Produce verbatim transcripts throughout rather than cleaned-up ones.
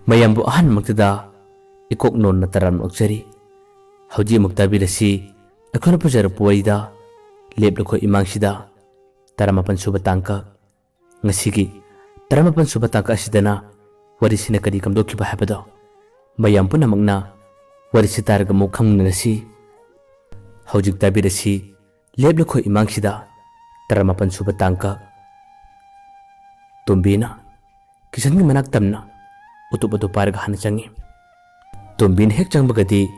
ꯃꯌꯥꯝꯕꯨ ꯑꯍꯥꯟꯕꯃꯛꯇꯗ ꯏꯀꯣꯛ ꯅꯣꯟꯅ ꯇꯔꯥꯝꯅ ꯑꯣꯛꯆꯔꯤ꯫ ꯍꯧꯖꯤꯛ ꯑꯃꯨꯛ ꯇꯥꯕꯤꯔꯁꯤ ꯑꯩꯈꯣꯏꯅ ꯄꯨꯖꯔꯛꯄ ꯋꯥꯔꯤꯗ ꯂꯦꯞꯂꯈꯣ ꯏꯃꯥꯡꯁꯤꯗ ꯇꯔꯥꯃꯥꯄꯟ ꯁꯨꯕ ꯇꯥꯡꯀꯛ꯫ ꯉꯁꯤꯒꯤ ꯇꯔꯥꯃꯥꯄꯟ ꯁꯨꯕ ꯇꯥꯡꯀꯛ ꯑꯁꯤꯗꯅ ꯋꯥꯔꯤꯁꯤꯅ ꯀꯔꯤ ꯀꯝꯗꯣꯛꯈꯤꯕ ꯍꯥꯏꯕꯗꯣ ꯃꯌꯥꯝ ꯄꯨꯝꯅꯃꯛꯅ ꯋꯥꯔꯤꯁꯤ ꯇꯥꯔꯒ ꯑꯃꯨꯛ ꯈꯪꯃꯤꯟꯅꯔꯁꯤ꯫ ꯍꯧꯖꯤꯛ ꯇꯥꯕꯤꯔꯁꯤ ꯂꯦꯞꯂꯈꯣ ꯏꯃꯥꯡꯁꯤꯗ ꯇꯔꯥꯃꯥꯄꯟ ꯁꯨꯕ ꯇꯥꯡꯀꯛ꯫ ꯇꯣꯝꯕꯤꯅ ꯀꯤꯁꯟꯒꯤ ꯃꯅꯥꯛ ꯇꯝꯅ ꯎꯇꯨꯞ ꯑꯗꯨ ꯄꯥꯏꯔꯒ ꯍꯥꯟꯅ ꯆꯪꯉꯤ꯫ ꯇꯣꯝꯕꯤꯅ ꯍꯦꯛ ꯆꯪꯕꯒꯗꯤ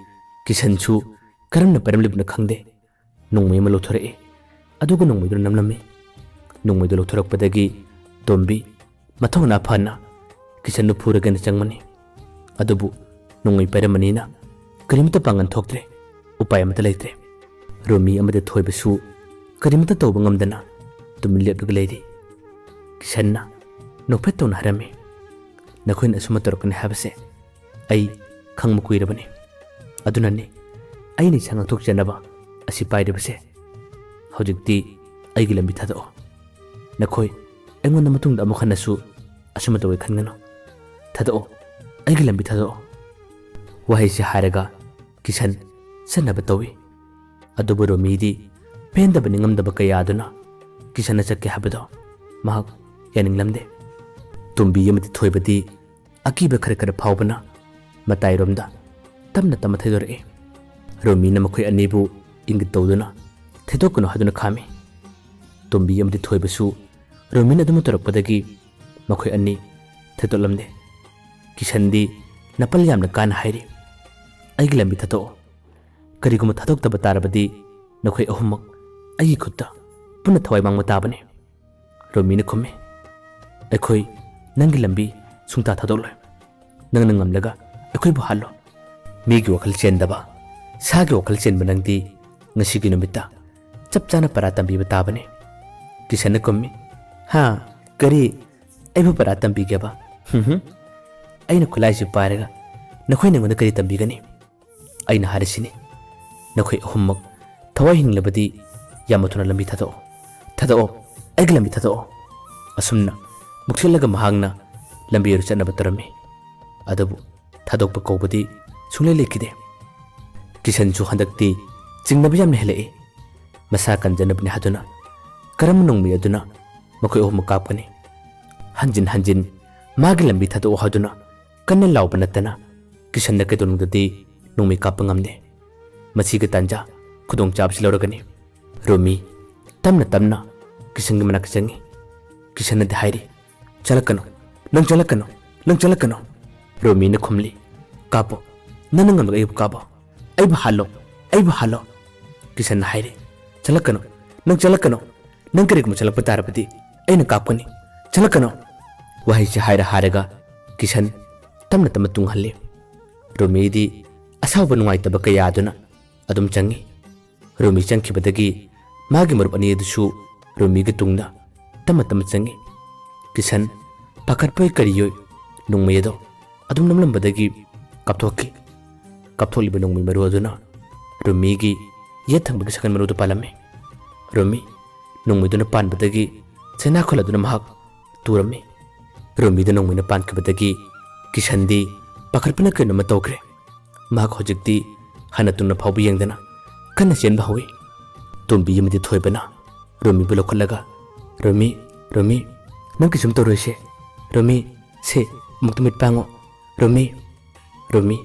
ꯀꯤꯁꯟꯁꯨ ꯀꯔꯝꯅ ꯄꯥꯏꯔꯝꯂꯤꯕꯅꯣ ꯈꯪꯗꯦ, ꯅꯣꯡꯃꯩ ꯑꯃ ꯂꯧꯊꯣꯔꯛꯏ꯫ ꯑꯗꯨꯒ ꯅꯣꯡꯃꯩꯗꯨꯅ ꯅꯝꯂꯝꯃꯤ꯫ ꯅꯣꯡꯃꯩꯗꯨ ꯂꯧꯊꯣꯔꯛꯄꯗꯒꯤ ꯇꯣꯝꯕꯤ ꯃꯊꯧꯅꯥ ꯐꯅ ꯀꯤꯁꯟꯗꯨ ꯐꯨꯔꯒꯦꯅ ꯆꯪꯕꯅꯤ꯫ ꯑꯗꯨꯕꯨ ꯅꯣꯡꯃꯩ ꯄꯥꯏꯔꯝꯕꯅꯤꯅ ꯀꯔꯤꯃꯇ ꯄꯥꯡꯒꯟ ꯊꯣꯛꯇ꯭ꯔꯦ, ꯎꯄꯥꯏ ꯑꯃꯠꯇ ꯂꯩꯇ꯭ꯔꯦ꯫ ꯔꯣꯃꯤ ꯑꯃꯗꯤ ꯊꯣꯏꯕꯁꯨ ꯀꯔꯤꯃꯇ ꯇꯧꯕ ꯉꯝꯗꯅ ꯇꯨꯃꯤꯟ ꯂꯦꯞꯂꯒ ꯂꯩꯔꯤ꯫ ꯀꯤꯁꯟꯅ ꯅꯣꯛꯐꯦꯠ ꯇꯧꯅ ꯍꯥꯏꯔꯝꯃꯤ, "ꯅꯈꯣꯏꯅ ꯑꯁꯨꯝꯅ ꯇꯧꯔꯛꯀꯅꯤ ꯍꯥꯏꯕꯁꯦ ꯑꯩ ꯈꯪꯕ ꯀꯨꯏꯔꯕꯅꯤ꯫ ꯑꯗꯨꯅꯅꯤ ꯑꯩꯅ ꯏꯁꯥ ꯉꯥꯛꯊꯣꯛꯆꯅꯕ ꯑꯁꯤ ꯄꯥꯏꯔꯤꯕꯁꯦ꯫ ꯍꯧꯖꯤꯛꯇꯤ ꯑꯩꯒꯤ ꯂꯝꯕꯤ ꯊꯥꯗꯣꯛꯑꯣ꯫ ꯅꯈꯣꯏ ꯑꯩꯉꯣꯟꯗ ꯃꯇꯨꯡꯗ ꯑꯃꯨꯛ ꯍꯟꯅꯁꯨ ꯑꯁꯨꯝꯅ ꯇꯧꯒꯦ ꯈꯟꯒꯅꯨ꯫ ꯊꯥꯗꯣꯛꯑꯣ, ꯑꯩꯒꯤ ꯂꯝꯕꯤ ꯊꯥꯗꯣꯛꯑꯣ꯫" ꯋꯥꯍꯩꯁꯤ ꯍꯥꯏꯔꯒ ꯀꯤꯁꯟ ꯆꯠꯅꯕ ꯇꯧꯏ꯫ ꯑꯗꯨꯕꯨ ꯔꯣꯃꯤꯗꯤ ꯄꯦꯟꯗꯕ ꯅꯤꯡꯉꯝꯗꯕ ꯀꯌꯥꯗꯨꯅ ꯀꯤꯁꯟꯅ ꯆꯠꯀꯦ ꯍꯥꯏꯕꯗꯣ ꯃꯍꯥꯛ ꯌꯥꯅꯤꯡꯂꯝꯗꯦ꯫ ꯇꯣꯝꯕꯤ ꯑꯃꯗꯤ ꯊꯣꯏꯕꯗꯤ ꯑꯀꯤꯕ ꯈꯔ ꯈꯔ ꯐꯥꯎꯕꯅ ꯃꯇꯥꯏꯔꯣꯝꯗ ꯇꯞꯅ ꯇꯞꯅ ꯊꯩꯗꯣꯔꯛꯏ꯫ ꯔꯣꯃꯤꯅ ꯃꯈꯣꯏ ꯑꯅꯤꯕꯨ ꯏꯪꯒꯤꯠ ꯇꯧꯗꯨꯅ "ꯊꯩꯗꯣꯛꯀꯅꯨ" ꯍꯥꯏꯗꯨꯅ ꯈꯥꯝꯃꯤ꯫ ꯇꯣꯝꯕꯤ ꯑꯃꯗꯤ ꯊꯣꯏꯕꯁꯨ ꯔꯣꯃꯤꯅ ꯑꯗꯨꯝꯅ ꯇꯧꯔꯛꯄꯗꯒꯤ ꯃꯈꯣꯏ ꯑꯅꯤ ꯊꯩꯗꯣꯛꯂꯝꯗꯦ꯫ ꯀꯤꯁꯟꯗꯤ ꯅꯥꯄꯜ ꯌꯥꯝꯅ ꯀꯥꯟꯅ ꯍꯥꯏꯔꯤ, "ꯑꯩꯒꯤ ꯂꯝꯕꯤ ꯊꯥꯗꯣꯛꯑꯣ꯫ ꯀꯔꯤꯒꯨꯝꯕ ꯊꯥꯗꯣꯛꯇꯕ ꯇꯥꯔꯕꯗꯤ ꯅꯈꯣꯏ ꯑꯍꯨꯝꯃꯛ ꯑꯩꯒꯤ ꯈꯨꯠꯇ ꯄꯨꯟꯅ ꯊꯋꯥꯏ ꯃꯥꯡꯕ ꯇꯥꯕꯅꯤ꯫" ꯔꯣꯃꯤꯅ ꯈꯨꯝꯃꯤ, "ꯑꯩꯈꯣꯏ ꯅꯪꯒꯤ ꯂꯝꯕꯤ ꯁꯨꯡꯊꯥ ꯊꯥꯗꯣꯛꯂꯣꯏ꯫ ꯅꯪꯅ ꯉꯝꯂꯒ ꯑꯩꯈꯣꯏꯕꯨ ꯍꯥꯠꯂꯣ꯫ ꯃꯤꯒꯤ ꯋꯥꯈꯜ ꯆꯦꯟꯗꯕ, ꯁꯥꯒꯤ ꯋꯥꯈꯜ ꯆꯦꯟꯕ ꯅꯪꯗꯤ ꯉꯁꯤꯒꯤ ꯅꯨꯃꯤꯠꯇ ꯆꯞ ꯆꯥꯅ ꯄꯔꯥ ꯇꯝꯕꯤꯕ ꯇꯥꯕꯅꯤ꯫" ꯀꯤꯁꯟꯅ ꯈꯨꯝꯃꯤ, "ꯍꯥ? ꯀꯔꯤ? ꯑꯩꯕꯨ ꯄꯔꯥ ꯇꯝꯕꯤꯒꯦꯕ? ꯍꯨꯝ ꯍꯨꯝ꯫ ꯑꯩꯅ ꯈꯨꯠꯂꯥꯏꯁꯤ ꯄꯥꯏꯔꯒ ꯅꯈꯣꯏꯅ ꯑꯩꯉꯣꯟꯗ ꯀꯔꯤ ꯇꯝꯕꯤꯒꯅꯤ? ꯑꯩꯅ ꯍꯥꯏꯔꯤꯁꯤꯅꯤ, ꯅꯈꯣꯏ ꯑꯍꯨꯝꯃꯛ ꯊꯋꯥꯏ ꯍꯤꯡꯂꯕꯗꯤ ꯌꯥꯝꯅ ꯊꯨꯅ ꯂꯝꯕꯤ ꯊꯥꯗꯣꯛꯑꯣ꯫ ꯊꯥꯗꯣꯛꯑꯣ, ꯑꯩꯒꯤ ꯂꯝꯕꯤ ꯊꯥꯗꯣꯛꯑꯣ꯫" ꯑꯁꯨꯝꯅ ꯃꯨꯛꯁꯤꯜꯂꯒ ꯃꯍꯥꯛꯅ ꯂꯝꯕꯤ ꯑꯗꯨ ꯆꯠꯅꯕ ꯇꯧꯔꯝꯃꯤ꯫ ꯑꯗꯨꯕꯨ ꯊꯥꯗꯣꯛꯄ ꯀꯧꯕꯗꯤ ꯁꯨꯡꯂꯩ ꯂꯩꯈꯤꯗꯦ꯫ ꯀꯤꯁꯟꯁꯨ ꯍꯟꯗꯛꯇꯤ ꯆꯤꯡꯅꯕ ꯌꯥꯝꯅ ꯍꯦꯜꯂꯛꯏ꯫ ꯃꯁꯥ ꯀꯟꯖꯅꯕꯅꯤ ꯍꯥꯏꯗꯨꯅ ꯀꯔꯝꯕ ꯅꯣꯡꯃꯩ ꯑꯗꯨꯅ ꯃꯈꯣꯏ ꯑꯍꯨꯝꯃꯛ ꯀꯥꯞꯀꯅꯤ? ꯍꯟꯖꯤꯟ ꯍꯟꯖꯤꯟ ꯃꯥꯒꯤ ꯂꯝꯕꯤ ꯊꯥꯗꯣꯛꯑꯣ ꯍꯥꯏꯗꯨꯅ ꯀꯟꯅ ꯂꯥꯎꯕ ꯅꯠꯇꯅ ꯀꯤꯁꯟꯅ ꯀꯩꯗꯧꯅꯨꯡꯗꯗꯤ ꯅꯣꯡꯃꯩ ꯀꯥꯞꯄ ꯉꯝꯗꯦ꯫ ꯃꯁꯤꯒꯤ ꯇꯥꯟꯖꯥ ꯈꯨꯗꯣꯡꯆꯥꯕꯁꯤ ꯂꯧꯔꯒꯅꯤ꯫ ꯔꯣꯃꯤ ꯇꯞꯅ ꯇꯞꯅ ꯀꯤꯁꯟꯒꯤ ꯃꯅꯥꯛꯇ ꯆꯪꯉꯤ꯫ ꯀꯤꯁꯟꯅꯗꯤ ꯍꯥꯏꯔꯤ, "ꯆꯠꯂꯛꯀꯅꯨ, ꯅꯪ ꯆꯠꯂꯛꯀꯅꯨ, ꯅꯪ ꯆꯠꯂꯛꯀꯅꯨ"꯫ ꯔꯣꯃꯤꯅ ꯈꯨꯝꯂꯤ, "ꯀꯥꯞꯄꯣ, ꯅꯪꯅ ꯉꯝꯂꯒ ꯑꯩꯕꯨ ꯀꯥꯞꯄꯣ, ꯑꯩꯕꯨ ꯍꯥꯠꯂꯣ, ꯑꯩꯕꯨ ꯍꯥꯠꯂꯣ"꯫ ꯀꯤꯁꯟꯅ ꯍꯥꯏꯔꯤ, "ꯆꯠꯂꯛꯀꯅꯨ, ꯅꯪ ꯆꯠꯂꯛꯀꯅꯨ, ꯅꯪ ꯀꯔꯤꯒꯨꯝꯕ ꯆꯠꯂꯛꯄ ꯇꯥꯔꯕꯗꯤ ꯑꯩꯅ ꯀꯥꯞꯀꯅꯤ, ꯆꯠꯂꯛꯀꯅꯨ"꯫ ꯋꯥꯍꯩꯁꯤ ꯍꯥꯏꯔ ꯍꯥꯏꯔꯒ ꯀꯤꯁꯟ ꯇꯞꯅ ꯇꯞꯅ ꯇꯨꯡꯍꯜꯂꯤ꯫ ꯔꯣꯃꯤꯗꯤ ꯑꯁꯥꯎꯕ ꯅꯨꯡꯉꯥꯏꯇꯕ ꯀꯌꯥꯗꯨꯅ ꯑꯗꯨꯝ ꯆꯪꯉꯤ꯫ ꯔꯣꯃꯤ ꯆꯪꯈꯤꯕꯗꯒꯤ ꯃꯥꯒꯤ ꯃꯔꯨꯞ ꯑꯅꯤ ꯑꯗꯨꯁꯨ ꯔꯣꯃꯤꯒꯤ ꯇꯨꯡꯗ ꯇꯞꯅ ꯇꯞꯅ ꯆꯪꯉꯤ꯫ ꯀꯤꯁꯟ ꯄꯥꯈꯠꯄꯣꯏ ꯀꯔꯤꯌꯣꯏ ꯅꯣꯡꯃꯩ ꯑꯗꯣ ꯑꯗꯨꯝ ꯅꯝꯂꯝꯕꯗꯒꯤ ꯀꯥꯞꯊꯣꯛꯈꯤ꯫ ꯀꯥꯞꯊꯣꯛꯂꯤꯕ ꯅꯣꯡꯃꯩ ꯃꯔꯨ ꯑꯗꯨꯅ ꯔꯣꯃꯤꯒꯤ ꯌꯦꯠ ꯊꯪꯕꯒꯤ ꯁꯀꯟ ꯃꯔꯨꯗ ꯄꯥꯜꯂꯝꯃꯤ꯫ ꯔꯣꯃꯤ ꯅꯣꯡꯃꯩꯗꯨꯅ ꯄꯥꯟꯕꯗꯒꯤ ꯆꯩꯅꯥꯈꯣꯜ ꯑꯗꯨꯅ ꯃꯍꯥꯛ ꯇꯨꯔꯝꯃꯤ꯫ ꯔꯣꯃꯤꯗ ꯅꯣꯡꯃꯩꯅ ꯄꯥꯟꯈꯤꯕꯗꯒꯤ ꯀꯤꯁꯟꯗꯤ ꯄꯥꯈꯠꯄꯅ ꯀꯩꯅꯣꯝꯃ ꯇꯧꯈ꯭ꯔꯦ꯫ ꯃꯍꯥꯛ ꯍꯧꯖꯤꯛꯇꯤ ꯍꯟꯅ ꯇꯨꯡꯅ ꯐꯥꯎꯕ ꯌꯦꯡꯗꯅ ꯀꯟꯅ ꯆꯦꯟꯕ ꯍꯧꯏ꯫ ꯇꯣꯝꯕꯤ ꯑꯃꯗꯤ ꯊꯣꯏꯕꯅ ꯔꯣꯃꯤꯕꯨ ꯂꯧꯈꯠꯂꯒ, "ꯔꯣꯃꯤ, ꯔꯣꯃꯤ, ꯅꯪ ꯀꯩꯁꯨꯝ ꯇꯧꯔꯣꯏꯁꯦ꯫ ꯔꯣꯃꯤ, ꯁꯦ, ꯑꯃꯨꯛꯇ ꯃꯤꯠ ꯄꯥꯡꯉꯣ꯫ ꯔꯣꯃꯤ"꯫ ꯔꯣꯃꯤ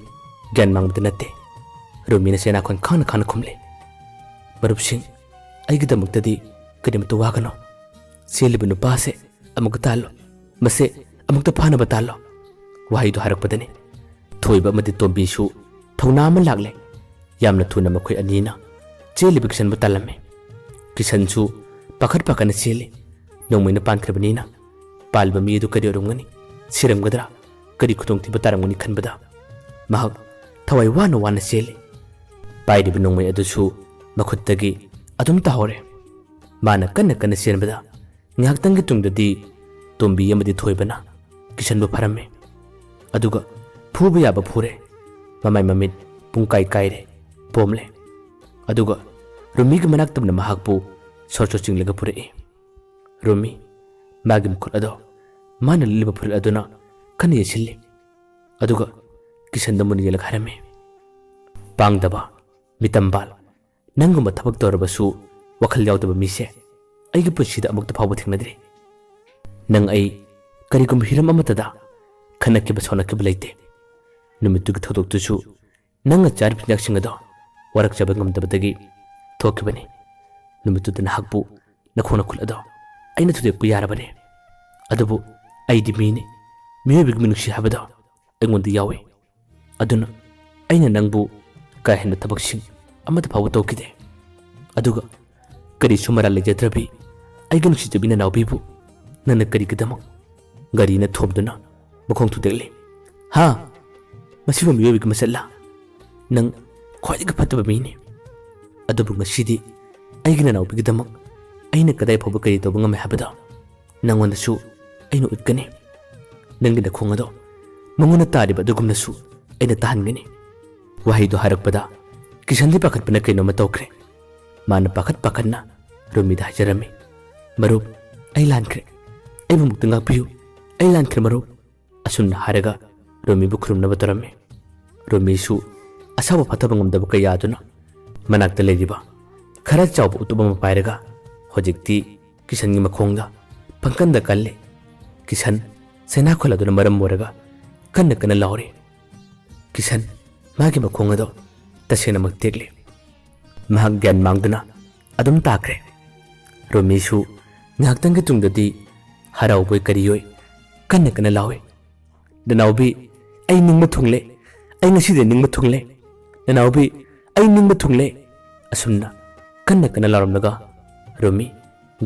ꯒ꯭ꯌꯥꯟ ꯃꯥꯡꯕꯗ ꯅꯠꯇꯦ꯫ ꯔꯣꯃꯤꯅ ꯆꯩꯅꯥꯈꯣꯟ ꯈꯪꯅ ꯈꯪꯅ ꯈꯨꯝꯂꯦ, "ꯃꯔꯨꯞꯁꯤꯡ, ꯑꯩꯒꯤꯗꯃꯛꯇꯗꯤ ꯀꯔꯤꯃꯠꯇ ꯋꯥꯒꯅꯨ꯫ ꯆꯦꯜꯂꯤꯕ ꯅꯨꯄꯥꯁꯦ ꯑꯃꯨꯛꯀ ꯇꯥꯜꯂꯣ꯫ ꯃꯁꯦ ꯑꯃꯨꯛꯇ ꯐꯥꯅꯕ ꯇꯥꯜꯂꯣ"꯫ ꯋꯥꯍꯩꯗꯨ ꯍꯥꯏꯔꯛꯄꯗꯅꯤ ꯊꯣꯏꯕ ꯑꯃꯗꯤ ꯇꯣꯝꯕꯤꯁꯨ ꯊꯧꯅꯥ ꯑꯃ ꯂꯥꯛꯂꯦ꯫ ꯌꯥꯝꯅ ꯊꯨꯅ ꯃꯈꯣꯏ ꯑꯅꯤꯅ ꯆꯦꯜꯂꯤꯕ ꯀꯤꯁꯟꯕꯨ ꯇꯥꯜꯂꯝꯃꯤ꯫ ꯀꯤꯁꯟꯁꯨ ꯄꯥꯈꯠ ꯄꯥꯈꯠꯅ ꯆꯦꯜꯂꯤ꯫ ꯅꯣꯡꯃꯩꯅ ꯄꯥꯟꯈ꯭ꯔꯕꯅꯤꯅ ꯄꯥꯜꯂꯤꯕ ꯃꯤ ꯑꯗꯨ ꯀꯔꯤ ꯑꯣꯏꯔꯝꯒꯅꯤ? ꯁꯤꯔꯝꯒꯗ꯭ꯔꯥ? ꯀꯔꯤ ꯈꯨꯗꯣꯡꯊꯤꯕ ꯇꯥꯔꯝꯒꯅꯤ ꯈꯟꯕꯗ ꯃꯍꯥꯛ ꯊꯋꯥꯏ ꯋꯥꯅ ꯋꯥꯅ ꯆꯦꯜꯂꯤ꯫ ꯄꯥꯏꯔꯤꯕ ꯅꯣꯡꯃꯩ ꯑꯗꯨꯁꯨ ꯃꯈꯨꯠꯇꯒꯤ ꯑꯗꯨꯝ ꯇꯥꯍꯧꯔꯦ꯫ ꯃꯥꯅ ꯀꯟꯅ ꯀꯟꯅ ꯆꯦꯟꯕꯗ ꯉꯥꯏꯍꯥꯛꯇꯪꯒꯤ ꯇꯨꯡꯗꯗꯤ ꯇꯣꯝꯕꯤ ꯑꯃꯗꯤ ꯊꯣꯏꯕꯅ ꯀꯤꯁꯟꯕꯨ ꯐꯥꯔꯝꯃꯤ꯫ ꯑꯗꯨꯒ ꯐꯨꯕ ꯌꯥꯕ ꯐꯨꯔꯦ꯫ ꯃꯃꯥꯏ ꯃꯃꯤꯠ ꯄꯨꯡꯀꯥꯏ ꯀꯥꯏꯔꯦ, ꯄꯣꯝꯂꯦ꯫ ꯑꯗꯨꯒ ꯔꯨꯃꯤꯒꯤ ꯃꯅꯥꯛꯇ ꯃꯍꯥꯛꯄꯨ ꯁꯣꯔ ꯁꯣꯔ ꯆꯤꯡꯂꯒ ꯄꯨꯔꯛꯏ꯫ ꯔꯨꯃꯤ, ꯃꯥꯒꯤ ꯃꯈꯨꯠ ꯑꯗꯣ ꯃꯥꯅ ꯂꯤꯠꯂꯤꯕ ꯐꯨꯔꯤꯠ ꯑꯗꯨꯅ ꯀꯟꯅ ꯌꯩꯁꯤꯜꯂꯤ꯫ ꯑꯗꯨꯒ ꯀꯤꯁꯟꯗ ꯃꯨꯟꯅ ꯌꯦꯡꯂꯒ ꯍꯥꯏꯔꯝꯃꯤ, "ꯄꯥꯡꯗꯕ, ꯃꯤꯇꯝꯕꯥꯜ, ꯅꯪꯒꯨꯝꯕ ꯊꯕꯛ ꯇꯧꯔꯕꯁꯨ ꯋꯥꯈꯜ ꯌꯥꯎꯗꯕ ꯃꯤꯁꯦ ꯑꯩꯒꯤ ꯄꯨꯟꯁꯤꯗ ꯑꯃꯨꯛꯇ ꯐꯥꯎꯕ ꯊꯦꯡꯅꯗ꯭ꯔꯤ꯫ ꯅꯪ ꯑꯩ ꯀꯔꯤꯒꯨꯝꯕ ꯍꯤꯔꯝ ꯑꯃꯠꯇꯗ ꯈꯠꯅꯈꯤꯕ ꯁꯥꯎꯅꯈꯤꯕ ꯂꯩꯇꯦ꯫ ꯅꯨꯃꯤꯠꯇꯨꯒꯤ ꯊꯧꯗꯣꯛꯇꯨꯁꯨ ꯅꯪꯅ ꯆꯥꯔꯤꯕ ꯆꯤꯟꯖꯥꯛꯁꯤꯡ ꯑꯗꯣ ꯋꯥꯔꯛꯆꯕ ꯉꯝꯗꯕꯗꯒꯤ ꯊꯣꯛꯈꯤꯕꯅꯤ꯫ ꯅꯨꯃꯤꯠꯇꯨꯗ ꯅꯍꯥꯛꯄꯨ ꯅꯈꯣꯡ ꯅꯈꯨꯠ ꯑꯗꯣ ꯑꯩꯅ ꯊꯨꯗꯦꯛꯄ ꯌꯥꯔꯕꯅꯤ꯫ ꯑꯗꯨꯕꯨ ꯑꯩꯗꯤ ꯃꯤꯅꯤ, ꯃꯤꯑꯣꯏꯕꯒꯤ ꯃꯤꯅꯨꯡꯁꯤ ꯍꯥꯏꯕꯗꯣ ꯑꯩꯉꯣꯟꯗ ꯌꯥꯎꯏ꯫ ꯑꯗꯨꯅ ꯑꯩꯅ ꯅꯪꯕꯨ ꯀꯥ ꯍꯦꯟꯕ ꯊꯕꯛꯁꯤꯡ ꯑꯃꯠꯇ ꯐꯥꯎꯕ ꯇꯧꯈꯤꯗꯦ꯫ ꯑꯗꯨꯒ ꯀꯔꯤꯁꯨ ꯃꯔꯥꯜ ꯂꯩꯖꯗ꯭ꯔꯕꯤ ꯑꯩꯒꯤ ꯅꯨꯡꯁꯤꯖꯕꯤ ꯅꯅꯥꯎꯕꯤꯕꯨ ꯅꯪꯅ ꯀꯔꯤꯒꯤꯗꯃꯛ ꯒꯥꯔꯤꯅ ꯊꯣꯝꯗꯨꯅ ꯃꯈꯣꯡ ꯊꯨꯗꯦꯛꯂꯤ? ꯍꯥ? ꯃꯁꯤꯕꯨ ꯃꯤꯑꯣꯏꯕꯒꯤ ꯃꯁꯛꯂꯥ? ꯅꯪ ꯈ꯭ꯋꯥꯏꯗꯒꯤ ꯐꯠꯇꯕ ꯃꯤꯅꯤ꯫ ꯑꯗꯨꯕꯨ ꯉꯁꯤꯗꯤ ꯑꯩꯒꯤ ꯅꯅꯥꯎꯕꯤꯒꯤꯗꯃꯛ ꯑꯩꯅ ꯀꯗꯥꯏ ꯐꯥꯎꯕ ꯀꯔꯤ ꯇꯧꯕ ꯉꯝꯃꯦ ꯍꯥꯏꯕꯗꯣ ꯅꯪꯉꯣꯟꯗꯁꯨ ꯑꯩꯅ ꯎꯠꯀꯅꯤ꯫ ꯅꯪꯒꯤ ꯅꯈꯣꯡ ꯑꯗꯣ ꯃꯉꯣꯟꯗ ꯇꯥꯔꯤꯕ ꯑꯗꯨꯒꯨꯝꯅꯁꯨ ꯑꯩꯅ ꯇꯥꯍꯟꯒꯅꯤ꯫" ꯋꯥꯍꯩꯗꯣ ꯍꯥꯏꯔꯛꯄꯗ ꯀꯤꯁꯟꯗꯤ ꯄꯥꯈꯠꯄꯅ ꯀꯩꯅꯣꯝꯃ ꯇꯧꯈ꯭ꯔꯦ꯫ ꯃꯥꯅ ꯄꯥꯈꯠ ꯄꯥꯈꯠꯅ ꯔꯣꯃꯤꯗ ꯍꯥꯏꯖꯔꯝꯃꯤ, "ꯃꯔꯨꯞ, ꯑꯩ ꯂꯥꯟꯈ꯭ꯔꯦ꯫ ꯑꯩꯕꯨ ꯑꯃꯨꯛꯇ ꯉꯥꯛꯄꯤꯌꯨ꯫ ꯑꯩ ꯂꯥꯟꯈ꯭ꯔꯦ, ꯃꯔꯨꯞ꯫" ꯑꯁꯨꯝꯅ ꯍꯥꯏꯔꯒ ꯔꯣꯃꯤꯕꯨ ꯈꯨꯔꯨꯝꯅꯕ ꯇꯧꯔꯝꯃꯤ꯫ ꯔꯣꯃꯤꯁꯨ ꯑꯁꯥꯎꯕ ꯐꯥꯊꯕ ꯉꯝꯗꯕ ꯀꯌꯥꯗꯨꯅ ꯃꯅꯥꯛꯇ ꯂꯩꯔꯤꯕ ꯈꯔ ꯆꯥꯎꯕ ꯎꯇꯨꯞ ꯑꯃ ꯄꯥꯏꯔꯒ ꯍꯧꯖꯤꯛꯇꯤ ꯀꯤꯁꯟꯒꯤ ꯃꯈꯣꯡꯗ ꯄꯪꯀꯟꯗ ꯀꯜꯂꯤ꯫ ꯀꯤꯁꯟ ꯁꯅꯥ ꯈꯣꯂꯥꯗꯨꯅ ꯃꯔꯝ ꯑꯣꯏꯔꯒ ꯀꯟꯅ ꯀꯟꯅ ꯂꯥꯎꯔꯤ꯫ ꯀꯤꯁꯟ ꯃꯥꯒꯤ ꯃꯈꯣꯡ ꯑꯗꯣ ꯇꯁꯦꯡꯅꯃꯛ ꯇꯦꯛꯂꯤ꯫ ꯃꯍꯥꯛ ꯒ꯭ꯌꯥꯟ ꯃꯥꯡꯗꯨꯅ ꯑꯗꯨꯝ ꯇꯥꯈ꯭ꯔꯦ꯫ ꯔꯣꯃꯤꯁꯨ ꯉꯥꯏꯍꯥꯛꯇꯪꯒꯤ ꯇꯨꯡꯗꯗꯤ ꯍꯔꯥꯎꯕꯣꯏ ꯀꯔꯤꯌꯣꯏ ꯀꯟꯅ ꯀꯟꯅ ꯂꯥꯎꯏ, "ꯅꯅꯥꯎꯕꯤ, ꯑꯩ ꯅꯤꯡꯕ ꯊꯨꯡꯂꯦ꯫ ꯑꯩ ꯉꯁꯤꯗꯤ ꯅꯤꯡꯕ ꯊꯨꯡꯂꯦ꯫ ꯅꯅꯥꯎꯕꯤ, ꯑꯩ ꯅꯤꯡꯕ ꯊꯨꯡꯂꯦ꯫" ꯑꯁꯨꯝꯅ ꯀꯟꯅ ꯀꯟꯅ ꯂꯥꯎꯔꯝꯂꯒ ꯔꯣꯃꯤ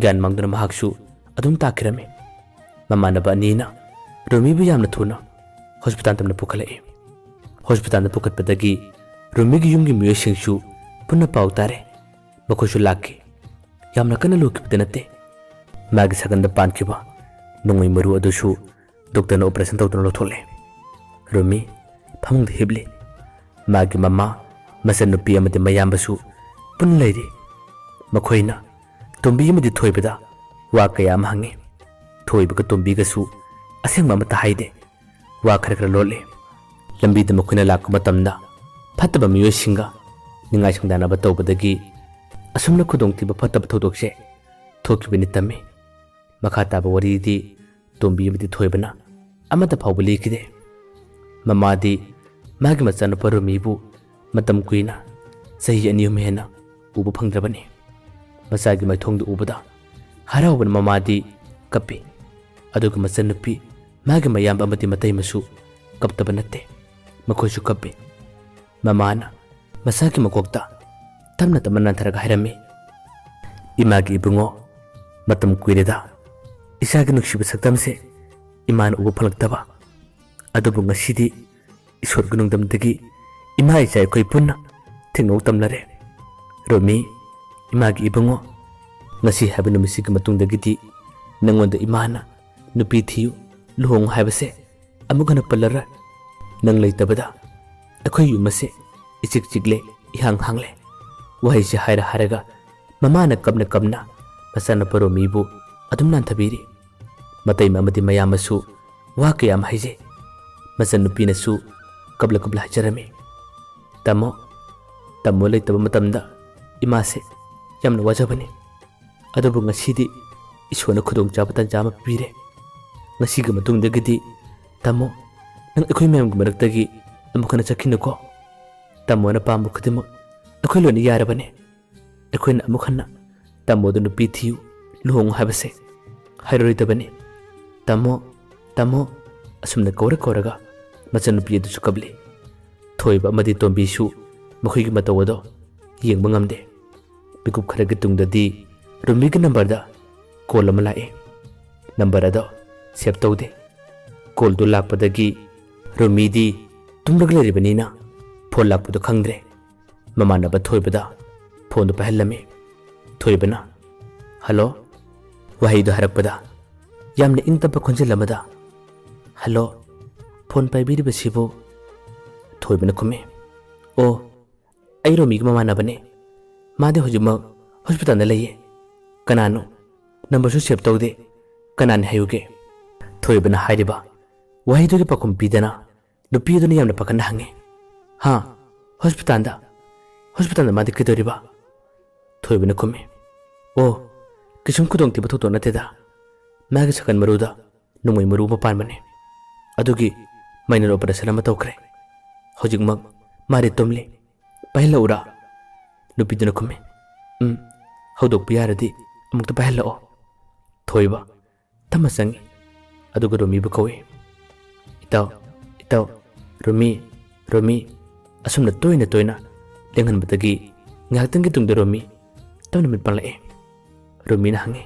ꯒ꯭ꯌꯥꯟ ꯃꯥꯡꯗꯨꯅ ꯃꯍꯥꯛꯁꯨ ꯑꯗꯨꯝ ꯇꯥꯈꯤꯔꯝꯃꯤ꯫ ꯃꯃꯥꯟꯅꯕ ꯑꯅꯤꯅ ꯔꯣꯃꯤꯕꯨ ꯌꯥꯝꯅ ꯊꯨꯅ ꯍꯣꯁꯄꯤꯇꯥꯜ ꯇꯝꯅ ꯄꯨꯈꯠꯂꯛꯏ꯫ ꯍꯣꯁꯄꯤꯇꯥꯜꯗ ꯄꯨꯈꯠꯄꯗꯒꯤ ꯔꯣꯃꯤꯒꯤ ꯌꯨꯝꯒꯤ ꯃꯤꯑꯣꯏꯁꯤꯡꯁꯨ ꯄꯨꯟꯅ ꯄꯥꯎ ꯇꯥꯔꯦ꯫ ꯃꯈꯣꯏꯁꯨ ꯂꯥꯛꯈꯤ꯫ ꯌꯥꯝꯅ ꯀꯟꯅ ꯂꯨꯈꯤꯕꯗꯤ ꯅꯠꯇꯦ꯫ ꯃꯥꯒꯤ ꯁꯒꯟꯗ ꯄꯥꯟꯈꯤꯕ ꯅꯣꯡꯃꯩ ꯃꯔꯨ ꯑꯗꯨꯁꯨ ꯗꯣꯛꯇꯔꯅ ꯑꯣꯄꯔꯦꯁꯟ ꯇꯧꯗꯨꯅ ꯂꯧꯊꯣꯛꯂꯦ꯫ ꯔꯣꯃꯤ ꯐꯃꯨꯡꯗ ꯍꯤꯞꯂꯤ꯫ ꯃꯥꯒꯤ ꯃꯃꯥ, ꯃꯆꯟꯅꯨꯄꯤ ꯑꯃꯗꯤ ꯃꯌꯥꯝꯕꯁꯨ ꯄꯨꯟꯅ ꯂꯩꯔꯤ꯫ ꯃꯈꯣꯏꯅ ꯇꯣꯝꯕꯤ ꯑꯃꯗꯤ ꯊꯣꯏꯕꯗ ꯋꯥ ꯀꯌꯥ ꯑꯃ ꯍꯪꯉꯤ꯫ ꯊꯣꯏꯕꯒ ꯇꯣꯝꯕꯤꯒꯁꯨ ꯑꯁꯦꯡꯕ ꯑꯃꯠꯇ ꯍꯥꯏꯗꯦ꯫ ꯋꯥ ꯈꯔ ꯈꯔ ꯂꯣꯠꯂꯤ꯫ ꯂꯝꯕꯤꯗ ꯃꯈꯣꯏꯅ ꯂꯥꯛꯄ ꯃꯇꯝꯗ ꯐꯠꯇꯕ ꯃꯤꯑꯣꯏꯁꯤꯡꯒ ꯅꯤꯡꯉꯥꯏ ꯁꯪꯗꯥꯅꯕ ꯇꯧꯕꯗꯒꯤ ꯑꯁꯨꯝꯅ ꯈꯨꯗꯣꯡꯊꯤꯕ ꯐꯠꯇꯕ ꯊꯧꯗꯣꯛꯁꯦ ꯊꯣꯛꯈꯤꯕꯅꯤ ꯇꯝꯃꯤ꯫ ꯃꯈꯥ ꯇꯥꯕ ꯋꯥꯔꯤꯗꯤ ꯇꯣꯝꯕꯤ ꯑꯃꯗꯤ ꯊꯣꯏꯕꯅ ꯑꯃꯠꯇ ꯐꯥꯎꯕ ꯂꯤꯈꯤꯗꯦ꯫ ꯃꯃꯥꯗꯤ ꯃꯥꯒꯤ ꯃꯆꯥꯅꯨꯄꯥ ꯔꯣꯃꯤꯕꯨ ꯃꯇꯝ ꯀꯨꯏꯅ, ꯆꯍꯤ ꯑꯅꯤ ꯑꯍꯨꯝ ꯍꯦꯟꯅ ꯎꯕ ꯐꯪꯗ꯭ꯔꯕꯅꯤ꯫ ꯃꯆꯥꯒꯤ ꯃꯥꯏꯊꯣꯡꯗꯨ ꯎꯕꯗ ꯍꯔꯥꯎꯕꯅ ꯃꯃꯥꯗꯤ ꯀꯞꯄꯤ꯫ ꯑꯗꯨꯒ ꯃꯆꯟꯅꯨꯄꯤ, ꯃꯥꯒꯤ ꯃꯌꯥꯝꯕ ꯑꯃꯗꯤ ꯃꯇꯩꯃꯁꯨ ꯀꯞꯇꯕ ꯅꯠꯇꯦ꯫ ꯃꯈꯣꯏꯁꯨ ꯀꯞꯄꯤ꯫ ꯃꯃꯥꯅ ꯃꯆꯥꯒꯤ ꯃꯀꯣꯛꯇ ꯇꯞꯅ ꯇꯞꯅ ꯅꯥꯟꯊꯔꯒ ꯍꯥꯏꯔꯝꯃꯤ, "ꯏꯃꯥꯒꯤ ꯏꯕꯨꯡꯉꯣ, ꯃꯇꯝ ꯀꯨꯏꯔꯦꯗ ꯏꯆꯥꯒꯤ ꯅꯨꯡꯁꯤꯕ ꯁꯛꯇꯝꯁꯦ ꯏꯃꯥꯅ ꯎꯕ ꯐꯪꯂꯛꯇꯕ꯫ ꯑꯗꯨꯕꯨ ꯉꯁꯤꯗꯤ ꯏꯁꯣꯔꯒꯤ ꯅꯨꯡꯗꯝꯗꯒꯤ ꯏꯃꯥ ꯏꯆꯥ ꯑꯩꯈꯣꯏ ꯄꯨꯟꯅ ꯊꯦꯡꯅꯧ ꯇꯝꯂꯔꯦ꯫ ꯔꯣꯃꯤ, ꯏꯃꯥꯒꯤ ꯏꯕꯨꯡꯉꯣ, ꯉꯁꯤ ꯍꯥꯏꯕ ꯅꯨꯃꯤꯠꯁꯤꯒꯤ ꯃꯇꯨꯡꯗꯒꯤꯗꯤ ꯅꯪꯉꯣꯟꯗ ꯏꯃꯥꯅ ꯅꯨꯄꯤ ꯊꯤꯌꯨ, ꯂꯨꯍꯣꯡꯉꯨ ꯍꯥꯏꯕꯁꯦ ꯑꯃꯨꯛ ꯍꯟꯅ ꯄꯜꯂꯔꯣꯏ꯫ ꯅꯪ ꯂꯩꯇꯕꯗ ꯑꯩꯈꯣꯏ ꯌꯨꯝ ꯑꯁꯦ ꯏꯆꯤꯛ ꯆꯤꯛꯂꯦ, ꯏꯍꯥꯡ ꯍꯥꯡꯂꯦ꯫" ꯋꯥꯍꯩꯁꯦ ꯍꯥꯏꯔ ꯍꯥꯏꯔꯒ ꯃꯃꯥꯅ ꯀꯞꯅ ꯀꯞꯅ ꯃꯆꯥꯅꯨꯄꯥ ꯔꯣꯃꯤꯕꯨ ꯑꯗꯨꯝ ꯅꯥꯟꯊꯕꯤꯔꯤ꯫ ꯃꯇꯩꯃ ꯑꯃꯗꯤ ꯃꯌꯥꯝꯕꯁꯨ ꯋꯥ ꯀꯌꯥ ꯑꯃ ꯍꯥꯏꯖꯩ꯫ ꯃꯆꯟꯅꯨꯄꯤꯅꯁꯨ ꯀꯞꯂ ꯀꯞꯂ ꯍꯥꯏꯖꯔꯝꯃꯤ, "ꯇꯥꯃꯣ, ꯇꯥꯃꯣ ꯂꯩꯇꯕ ꯃꯇꯝꯗ ꯏꯃꯥꯁꯦ ꯌꯥꯝꯅ ꯋꯥꯖꯕꯅꯤ꯫ ꯑꯗꯨꯕꯨ ꯉꯁꯤꯗꯤ ꯏꯁꯣꯔꯅ ꯈꯨꯗꯣꯡꯆꯥꯕ ꯇꯥꯟꯖꯥ ꯑꯃ ꯄꯤꯔꯦ꯫ ꯉꯁꯤꯒꯤ ꯃꯇꯨꯡꯗꯒꯤꯗꯤ ꯇꯥꯃꯣ, ꯅꯪ ꯑꯩꯈꯣꯏ ꯃꯌꯥꯝꯒꯤ ꯃꯔꯛꯇꯒꯤ ꯑꯃꯨꯛ ꯍꯟꯅ ꯆꯠꯈꯤꯅꯨꯀꯣ꯫ ꯇꯥꯃꯣꯅ ꯄꯥꯝꯕ ꯈꯨꯗꯤꯡꯃꯛ ꯑꯩꯈꯣꯏ ꯂꯣꯏꯅ ꯌꯥꯔꯕꯅꯦ꯫ ꯑꯩꯈꯣꯏꯅ ꯑꯃꯨꯛ ꯍꯟꯅ ꯇꯥꯃꯣꯗ ꯅꯨꯄꯤ ꯊꯤꯌꯨ, ꯂꯨꯍꯣꯡꯉꯨ ꯍꯥꯏꯕꯁꯦ ꯍꯥꯏꯔꯔꯣꯏꯗꯕꯅꯤ꯫ ꯇꯥꯃꯣ, ꯇꯥꯃꯣ," ꯑꯁꯨꯝꯅ ꯀꯧꯔ ꯀꯧꯔꯒ ꯃꯆꯟꯅꯨꯄꯤ ꯑꯗꯨꯁꯨ ꯀꯞꯂꯤ꯫ ꯊꯣꯏꯕ ꯑꯃꯗꯤ ꯇꯣꯝꯕꯤꯁꯨ ꯃꯈꯣꯏꯒꯤ ꯃꯇꯧ ꯑꯗꯣ ꯌꯦꯡꯕ ꯉꯝꯗꯦ꯫ ꯃꯤꯀꯨꯞ ꯈꯔꯒꯤ ꯇꯨꯡꯗꯗꯤ ꯔꯨꯃꯤꯒꯤ ꯅꯝꯕꯔꯗ ꯀꯣꯜ ꯑꯃ ꯂꯥꯛꯏ꯫ ꯅꯝꯕꯔ ꯑꯗꯣ ꯁꯦꯚ ꯇꯧꯗꯦ꯫ ꯀꯣꯜꯗꯨ ꯂꯥꯛꯄꯗꯒꯤ ꯔꯨꯃꯤꯗꯤ ꯇꯨꯝꯂꯒ ꯂꯩꯔꯤꯕꯅꯤꯅ ꯐꯣꯟ ꯂꯥꯛꯄꯗꯨ ꯈꯪꯗ꯭ꯔꯦ꯫ ꯃꯃꯥꯟꯅꯕ ꯊꯣꯏꯕꯗ ꯐꯣꯟꯗꯨ ꯄꯥꯏꯍꯜꯂꯝꯃꯤ꯫ ꯊꯣꯏꯕꯅ, "ꯍꯜꯂꯣ?" ꯋꯥꯍꯩꯗꯨ ꯍꯥꯏꯔꯛꯄꯗ ꯌꯥꯝꯅ ꯏꯪ ꯇꯞꯄ ꯈꯣꯟꯖꯦꯜ ꯑꯃꯗ, "ꯍꯜꯂꯣ, ꯐꯣꯟ ꯄꯥꯏꯕꯤꯔꯤꯕꯁꯤꯕꯨ?" ꯊꯣꯏꯕꯅ ꯈꯨꯝꯃꯤ, "ꯑꯣ, ꯑꯩ ꯔꯣꯃꯤꯒꯤ ꯃꯃꯥꯟꯅꯕꯅꯦ꯫ ꯃꯥꯗꯤ ꯍꯧꯖꯤꯛꯃꯛ ꯍꯣꯁꯄꯤꯇꯥꯜꯗ ꯂꯩꯌꯦ꯫ ꯀꯅꯥꯅꯣ? ꯅꯝꯕꯔꯁꯨ ꯁꯦꯚ ꯇꯧꯗꯦ꯫ ꯀꯅꯥꯅꯤ ꯍꯥꯏꯌꯨꯒꯦ?" ꯊꯣꯏꯕꯅ ꯍꯥꯏꯔꯤꯕ ꯋꯥꯍꯩꯗꯨꯒꯤ ꯄꯥꯎꯈꯨꯝ ꯄꯤꯗꯅ ꯅꯨꯄꯤ ꯑꯗꯨꯅ ꯌꯥꯝꯅ ꯄꯥꯈꯠꯅ ꯍꯪꯉꯤ꯫ "ꯍꯥ? ꯍꯣꯁꯄꯤꯇꯥꯜꯗ? ꯍꯣꯁꯄꯤꯇꯥꯜꯗ ꯃꯥꯗꯤ ꯀꯩꯗꯧꯔꯤꯕ?" ꯊꯣꯏꯕꯅ ꯈꯨꯝꯃꯤ꯫ "ꯑꯣ, ꯀꯩꯁꯨꯝ ꯈꯨꯗꯣꯡꯊꯤꯕ ꯊꯧꯗꯣꯛ ꯅꯠꯇꯦꯗ꯫ ꯃꯥꯒꯤ ꯁꯀꯟ ꯃꯔꯨꯗ ꯅꯣꯡꯃꯩ ꯃꯔꯨ ꯑꯃ ꯄꯥꯟꯕꯅꯤ꯫ ꯑꯗꯨꯒꯤ minor operation ꯑꯃ ꯇꯧꯈ꯭ꯔꯦ꯫ ꯍꯧꯖꯤꯛꯃꯛ ꯃꯥꯗꯤ ꯇꯨꯝꯂꯤ꯫ ꯄꯥꯏꯍꯜꯂꯛꯎꯔꯥ?" ꯅꯨꯄꯤꯗꯨꯅ ꯈꯨꯝꯃꯤ꯫ "ꯎꯝ, ꯍꯧꯗꯣꯛꯄ ꯌꯥꯔꯗꯤ ꯑꯃꯨꯛꯇ ꯄꯥꯏꯍꯜꯂꯛꯑꯣ꯫" ꯊꯣꯏꯕ ꯇꯞꯅ ꯆꯪꯉꯤ꯫ ꯑꯗꯨꯒ ꯔꯣꯃꯤꯕꯨ ꯀꯧꯏ꯫ "ꯏꯇꯥꯎ, ꯏꯇꯥꯎ, ꯔꯣꯃꯤ, ꯔꯣꯃꯤ꯫" ꯑꯁꯨꯝꯅ ꯇꯣꯏꯅ ꯇꯣꯏꯅ ꯂꯦꯡꯍꯟꯕꯗꯒꯤ ꯉꯥꯏꯍꯥꯛꯇꯪꯒꯤ ꯇꯨꯡꯗ ꯔꯣꯃꯤ ꯇꯞꯅ ꯃꯤꯠ ꯄꯥꯡꯂꯛꯏ꯫ ꯔꯣꯃꯤꯅ ꯍꯪꯉꯤ,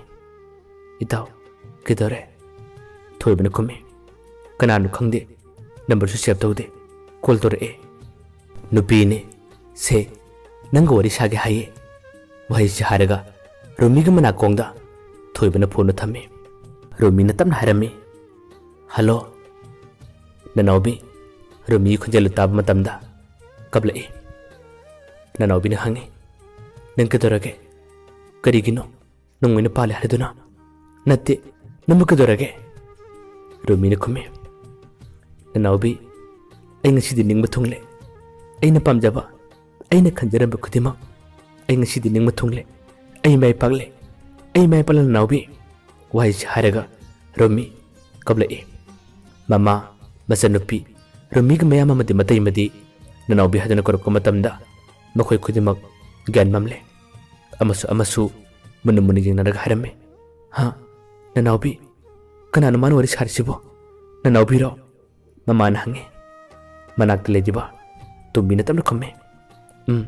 "ꯏꯇꯥꯎ, ꯀꯩꯗꯧꯔꯦ?" ꯊꯣꯏꯕꯅ ꯈꯨꯝꯃꯤ, "ꯀꯅꯥꯅꯣ ꯈꯪꯗꯦ, ꯅꯝꯕꯔꯁꯨ save ꯇꯧꯗꯦ, ꯀꯣꯜ ꯇꯧꯔꯛꯑꯦ꯫" "ꯅꯨꯄꯤꯅꯦ, ꯁꯦ, ꯅꯪꯒ ꯋꯥꯔꯤ ꯁꯥꯒꯦ ꯍꯥꯏꯌꯦ꯫" ꯋꯥꯍꯩꯁꯤ ꯍꯥꯏꯔꯒ ꯔꯣꯃꯤꯒꯤ ꯃꯅꯥꯀꯣꯡꯗ ꯊꯣꯏꯕꯅ ꯐꯣꯟꯗꯨ ꯊꯝꯃꯤ꯫ ꯔꯣꯃꯤꯅ ꯇꯞꯅ ꯍꯥꯏꯔꯝꯃꯤ, "ꯍꯜꯂꯣ, ꯅꯅꯥꯎꯕꯤ꯫" ꯔꯣꯃꯤꯒꯤ ꯈꯣꯟꯖꯦꯜꯗꯨ ꯇꯥꯕ ꯃꯇꯝꯗ ꯀꯞꯂꯛꯏ꯫ ꯅꯅꯥꯎꯕꯤꯅ ꯍꯪꯉꯤ, "ꯅꯪ ꯀꯩꯗꯧꯔꯒꯦ? ꯀꯔꯤꯒꯤꯅꯣ ꯅꯣꯡꯃꯩꯅ ꯄꯥꯜꯂꯦ ꯍꯥꯏꯗꯨꯅ?" "ꯅꯠꯇꯦ, ꯅꯪꯕꯨ ꯀꯩꯗꯧꯔꯒꯦ?" ꯔꯣꯃꯤꯅ ꯈꯨꯝꯃꯤ, "ꯅꯅꯥꯎꯕꯤ, ꯑꯩ ꯉꯁꯤꯗꯤ ꯅꯤꯡꯕ ꯊꯨꯡꯂꯦ꯫ ꯑꯩꯅ ꯄꯥꯝꯖꯕ, ꯑꯩꯅ ꯈꯟꯖꯔꯝꯕ ꯈꯨꯗꯤꯡꯃꯛ ꯑꯩ ꯉꯁꯤꯗꯤ ꯅꯤꯡꯕ ꯊꯨꯡꯂꯦ꯫ ꯑꯩ ꯃꯥꯏ ꯄꯥꯛꯂꯦ, ꯑꯩ ꯃꯥꯏ ꯄꯥꯛꯂꯦ ꯅꯅꯥꯎꯕꯤ꯫" ꯋꯥꯍꯩꯁꯤ ꯍꯥꯏꯔꯒ ꯔꯣꯃꯤ ꯀꯞꯂꯛꯏ꯫ ꯃꯃꯥ, ꯃꯆꯟꯅꯨꯄꯤ ꯔꯣꯃꯤꯒꯤ ꯃꯌꯥꯝ ꯑꯃꯗꯤ ꯃꯇꯩ ꯑꯃꯗꯤ ꯅꯅꯥꯎꯕꯤ ꯍꯥꯏꯗꯨꯅ ꯀꯧꯔꯛꯄ ꯃꯇꯝꯗ ꯃꯈꯣꯏ ꯈꯨꯗꯤꯡꯃꯛ ꯒ꯭ꯌꯥꯟ ꯃꯝꯂꯦ꯫ ꯑꯃꯁꯨ ꯑꯃꯁꯨ ꯃꯨꯟꯅ ꯃꯨꯟꯅ ꯌꯦꯡꯅꯔꯒ ꯍꯥꯏꯔꯝꯃꯤ, "ꯍꯥ? ꯅꯅꯥꯎꯕꯤ? ꯀꯅꯥꯅꯣ ꯃꯥꯅ ꯋꯥꯔꯤ ꯁꯥꯔꯤꯁꯤꯕꯣ? ꯅꯅꯥꯎꯕꯤꯔꯣ?" ꯃꯃꯥꯅ ꯍꯪꯉꯤ꯫ ꯃꯅꯥꯛꯇ ꯂꯩꯔꯤꯕ ꯇꯣꯝꯕꯤꯅ ꯇꯞꯅ ꯈꯨꯝꯃꯤ, "ꯎꯝ,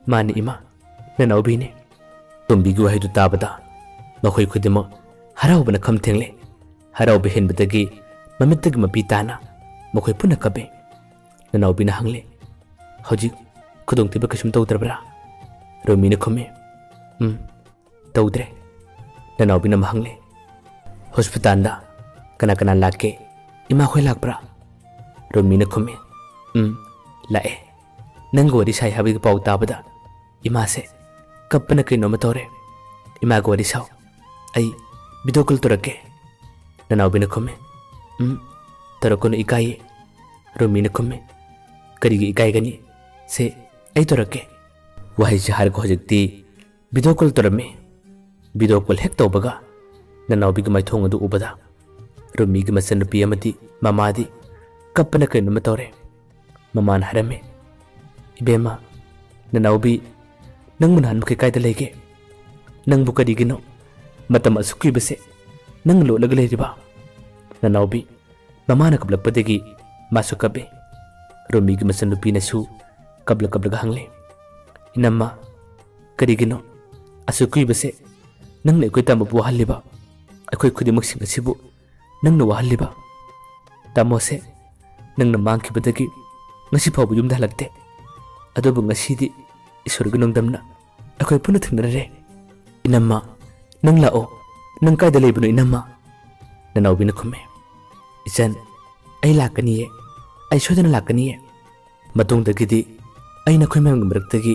ꯃꯥꯅꯤ ꯏꯃꯥ, ꯅꯅꯥꯎꯕꯤꯅꯤ꯫" ꯇꯣꯝꯕꯤꯒꯤ ꯋꯥꯍꯩꯗꯨ ꯇꯥꯕꯗ ꯃꯈꯣꯏ ꯈꯨꯗꯤꯡꯃꯛ ꯍꯔꯥꯎꯕꯅ ꯈꯝ ꯊꯦꯡꯂꯦ꯫ ꯍꯔꯥꯎꯕ ꯍꯦꯟꯕꯗꯒꯤ ꯃꯃꯤꯠꯇꯒꯤ ꯃꯄꯤ ꯇꯥꯅ ꯃꯈꯣꯏ ꯄꯨꯟꯅ ꯀꯞꯄꯤ꯫ ꯅꯅꯥꯎꯕꯤꯅ ꯍꯪꯂꯦ, "ꯍꯧꯖꯤꯛ ꯈꯨꯗꯣꯡꯊꯤꯕ ꯀꯩꯁꯨꯝ ꯇꯧꯗ꯭ꯔꯕ꯭ꯔꯥ?" ꯔꯣꯃꯤꯅ ꯈꯨꯝꯃꯤ, "ꯎꯝ, ꯇꯧꯗ꯭ꯔꯦ꯫" ꯅꯅꯥꯎꯕꯤꯅ ꯑꯃꯨꯛ ꯍꯪꯂꯦ, "ꯍꯣꯁꯄꯤꯇꯥꯜꯗ ꯀꯅꯥ ꯀꯅꯥ ꯂꯥꯛꯀꯦ? ꯏꯃꯥꯈꯣꯏ ꯂꯥꯛꯄ꯭ꯔꯥ?" ꯔꯣꯃꯤꯅ ꯈꯨꯝꯃꯤ, "ꯎꯝ, ꯂꯥꯛꯑꯦ꯫ ꯅꯪꯒ ꯋꯥꯔꯤ ꯁꯥꯏ ꯍꯥꯏꯕꯒꯤ ꯄꯥꯎ ꯇꯥꯕꯗ ꯏꯃꯥꯁꯦ ꯀꯞꯄꯅ ꯀꯩꯅꯣꯝꯃ ꯇꯧꯔꯦ꯫ ꯏꯃꯥꯒ ꯋꯥꯔꯤ ꯁꯥꯎ꯫ ꯑꯩ video call ꯇꯧꯔꯛꯀꯦ꯫" ꯅꯅꯥꯎꯕꯤꯅ ꯈꯨꯝꯃꯤ, "ꯎꯝ, ꯇꯧꯔꯛꯀꯅꯨ, ꯏꯀꯥꯏꯌꯦ꯫ ꯔꯣꯃꯤꯅ ꯈꯨꯝꯃꯤ, "ꯀꯔꯤꯒꯤ ꯏꯀꯥꯏꯒꯅꯤ? ꯁꯦ, ꯑꯩ ꯇꯧꯔꯛꯀꯦ꯫" ꯋꯥꯍꯩꯁꯤ ꯍꯥꯏꯔꯒ ꯍꯧꯖꯤꯛꯇꯤ ꯚꯤꯗꯤꯑꯣ ꯀꯣꯜ ꯇꯧꯔꯝꯃꯤ꯫ ꯚꯤꯗꯤꯑꯣ ꯀꯣꯜ ꯍꯦꯛ ꯇꯧꯕꯒ ꯅꯅꯥꯎꯕꯤꯒꯤ ꯃꯥꯏꯊꯣꯡ ꯑꯗꯨ ꯎꯕꯗ ꯔꯣꯃꯤꯒꯤ ꯃꯆꯟꯅꯨꯄꯤ ꯑꯃꯗꯤ ꯃꯃꯥꯗꯤ ꯀꯞꯄꯅ ꯀꯩꯅꯣꯝꯃ ꯇꯧꯔꯦ꯫ ꯃꯃꯥꯅ ꯍꯥꯏꯔꯝꯃꯤ, "ꯏꯕꯦꯝꯃ, ꯅꯅꯥꯎꯕꯤ, ꯅꯪꯕꯨ ꯅꯍꯥꯟ ꯃꯈꯩ ꯀꯥꯏꯗ ꯂꯩꯒꯦ? ꯅꯪꯕꯨ ꯀꯔꯤꯒꯤꯅꯣ ꯃꯇꯝ ꯑꯁꯨꯛ ꯀꯨꯏꯕꯁꯦ ꯅꯪ ꯂꯣꯠꯂꯒ ꯂꯩꯔꯤꯕ?" ꯅꯅꯥꯎꯕꯤ ꯃꯃꯥꯅ ꯀꯞꯂꯛꯄꯗꯒꯤ ꯃꯥꯁꯨ ꯀꯞꯄꯦ꯫ ꯔꯣꯃꯤꯒꯤ ꯃꯆꯟꯅꯨꯄꯤꯅꯁꯨ ꯀꯞꯂ ꯀꯞꯂꯒ ꯍꯪꯂꯦ, "ꯏꯅꯝꯃ, ꯀꯔꯤꯒꯤꯅꯣ ꯑꯁꯨꯛ ꯀꯨꯏꯕꯁꯦ ꯅꯪꯅ ꯑꯩꯈꯣꯏ ꯇꯥꯃꯣꯕꯨ ꯋꯥꯍꯜꯂꯤꯕ, ꯑꯩꯈꯣꯏ ꯈꯨꯗꯤꯡꯃꯛꯁꯤꯡ ꯑꯁꯤꯕꯨ ꯅꯪꯅ ꯋꯥꯍꯜꯂꯤꯕ? ꯇꯥꯃꯣꯁꯦ ꯅꯪꯅ ꯃꯥꯡꯈꯤꯕꯗꯒꯤ ꯉꯁꯤ ꯐꯥꯎꯕ ꯌꯨꯝꯗ ꯍꯜꯂꯛꯇꯦ꯫ ꯑꯗꯨꯕꯨ ꯉꯁꯤꯗꯤ ꯏꯁꯣꯔꯒꯤ ꯅꯣꯡꯗꯝꯅ ꯑꯩꯈꯣꯏ ꯄꯨꯟꯅ ꯊꯦꯡꯅꯔꯦ꯫ ꯏꯅꯝꯃ, ꯅꯪ ꯂꯥꯛꯑꯣ꯫ ꯅꯪ ꯀꯥꯏꯗ ꯂꯩꯕꯅꯣ, ꯏꯅꯝꯃ?" ꯅꯅꯥꯎꯕꯤꯅ ꯈꯨꯝꯃꯦ, "ꯏꯆꯟ, ꯑꯩ ꯂꯥꯛꯀꯅꯤꯌꯦ꯫ ꯑꯩ ꯁꯣꯏꯗꯅ ꯂꯥꯛꯀꯅꯤꯌꯦ꯫ ꯃꯇꯨꯡꯗꯒꯤꯗꯤ ꯑꯩ ꯅꯈꯣꯏ ꯃꯌꯥꯝꯒꯤ ꯃꯔꯛꯇꯒꯤ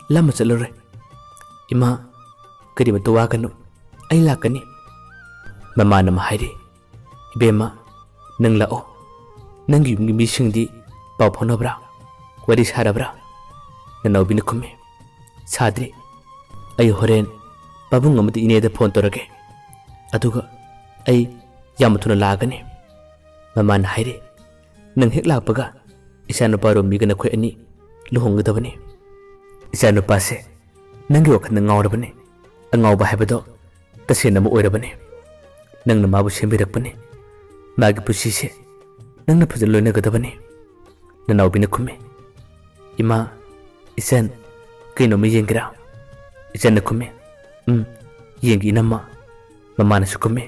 ꯂꯥꯞꯅ ꯆꯠꯂꯔꯣꯏ꯫ ꯏꯃꯥ, ꯀꯔꯤꯃꯠꯇ ꯋꯥꯒꯅꯨ, ꯑꯩ ꯂꯥꯛꯀꯅꯤ꯫" ꯃꯃꯥꯅ ꯑꯃ ꯍꯥꯏꯔꯤ, "ꯏꯕꯦꯝꯃ, ꯅꯪ ꯂꯥꯛꯑꯣ꯫ ꯅꯪꯒꯤ ꯌꯨꯝꯒꯤ ꯃꯤꯁꯤꯡꯗꯤ ꯄꯥꯎ ꯐꯥꯎꯅꯕ꯭ꯔꯥ? ꯋꯥꯔꯤ ꯁꯥꯔꯕ꯭ꯔꯥ?" ꯅꯅꯥꯎꯕꯤꯅ ꯈꯨꯝꯃꯤ, "ꯁꯥꯗ꯭ꯔꯤ꯫ ꯑꯩ ꯍꯣꯔꯦꯟ ꯄꯥꯕꯨꯡ ꯑꯃꯗꯤ ꯏꯅꯦꯗ ꯐꯣꯟ ꯇꯧꯔꯒꯦ꯫ ꯑꯗꯨꯒ ꯑꯩ ꯌꯥꯝ ꯊꯨꯅ ꯂꯥꯛꯑꯒꯅꯤ꯫" ꯃꯃꯥꯅ ꯍꯥꯏꯔꯤ, "ꯅꯪ ꯍꯦꯛ ꯂꯥꯛꯄꯒ ꯏꯆꯥꯅꯨꯄꯥ ꯔꯣꯃꯤꯒ ꯅꯈꯣꯏ ꯑꯅꯤ ꯂꯨꯍꯣꯡꯒꯗꯕꯅꯤ꯫ ꯏꯆꯥꯅꯨꯄꯥꯁꯦ ꯅꯪꯒꯤ ꯋꯥꯈꯜꯗ ꯉꯥꯎꯔꯕꯅꯤ꯫ ꯑꯉꯥꯎꯕ ꯍꯥꯏꯕꯗꯣ ꯇꯁꯦꯡꯅ ꯑꯃ ꯑꯣꯏꯔꯕꯅꯤ꯫ ꯅꯪꯅ ꯃꯥꯕꯨ ꯁꯦꯝꯕꯤꯔꯛꯄꯅꯤ꯫ ꯃꯥꯒꯤ ꯄꯨꯟꯁꯤꯁꯦ ꯅꯪꯅ ꯐꯖꯅ ꯂꯣꯏꯅꯒꯗꯕꯅꯤ꯫" ꯅꯅꯥꯎꯕꯤꯅ ꯈꯨꯝꯃꯤ, "ꯏꯃꯥ, ꯏꯆꯟ, ꯀꯩꯅꯣꯝꯃ ꯌꯦꯡꯒꯦꯔꯥ?" ꯏꯆꯟꯅ ꯈꯨꯝꯃꯤ, "ꯎꯝ, ꯌꯦꯡꯒꯦ ꯏꯅꯝꯃ꯫" ꯃꯃꯥꯅꯁꯨ ꯈꯨꯝꯃꯤ,